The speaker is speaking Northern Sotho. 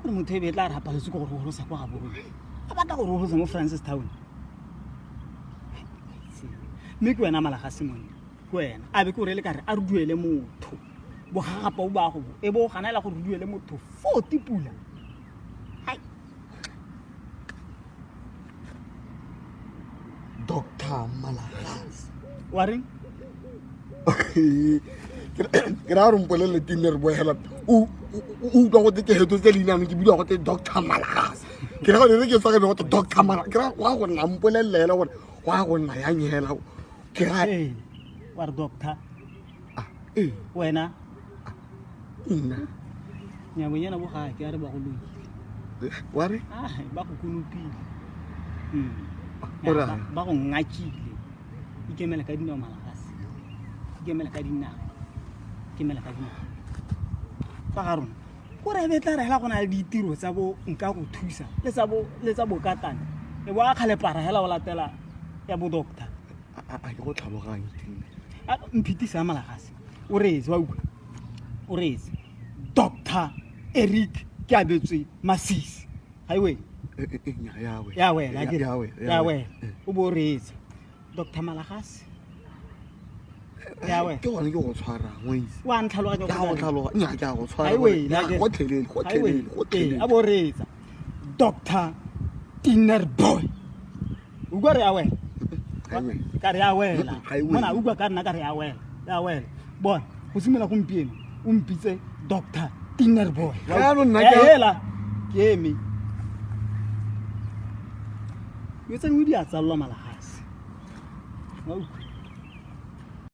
Gore motho e be e tla re apaletse ke gore gorosa kwa gabo rona. A batla gore gorosa mo Francis Town. Mme ke wena Malagase monna. Ke wena. A be ke gore le ka re a re duele motho. Bogagapa o ba go bo. E bo ganela gore re duele motho 40 pula. Hai. Doctor Malagase. Wa reng? Ke ra gore mpolelele teng re boela o utlwa gote ke hetotse leina ke bidiwa gote Doctor Malagase. Ke ra gore re ke tswa ke gote Doctor Malagase. Ke ra go a go nna mpolelele hela gore go a go nna yang hela. Ke ra Ee. Wa re doctor. Ah, ee. Wena? Nna. Nyabonyana bo ga ke a re ba go loile. Wa re? Ah, ba go konopile. Mm. O raya? Ba go ngakile. Ikemele ka dinao Malagase. Ikemele ka dinao. Ikemele ka dinao. Fa ga rona. Ko re be tla re hela go na le ditiro tsa bo nka go thusa le tsa bo le tsa bokatane. E bo a kgalepara hela o latela ya bo doctor. A a ke go tlhaloganye. A mphitisa Malagase. O reetse wa utlwa. O reetse. Doctor Eric ke abetswe Masisi. Ga e wele. Eh, eh, eh, nya, ya wela. Ya wela akere? Ya wela. Ya wela. O bo o reetsa. Doctor Malagase. Ya wela. Ke gone ke go tshwarang wa itse. Wa ntlhaloganya Ke a go tlhaloganya. Nya, ke a go tshwara. Ga e wele, Nya, akere? Gotlhelele, Ga e gotlhelele, wele. Ee, gotlhelele. a bo o reetsa. Doctor Tinner Boy. Utlwa re ya wela. Ga e wele. Ka re ya wela. Ga e wele. Mona utlwa ka nna ka re ya wela. Ya wela. Bona, go simolola gompieno o mpitse Doctor Tinner Boy. Jaanong nna ke a- Hela, ke eme. Dilo tse dingwe di a tsalelwa Malagase. Wa utlwa?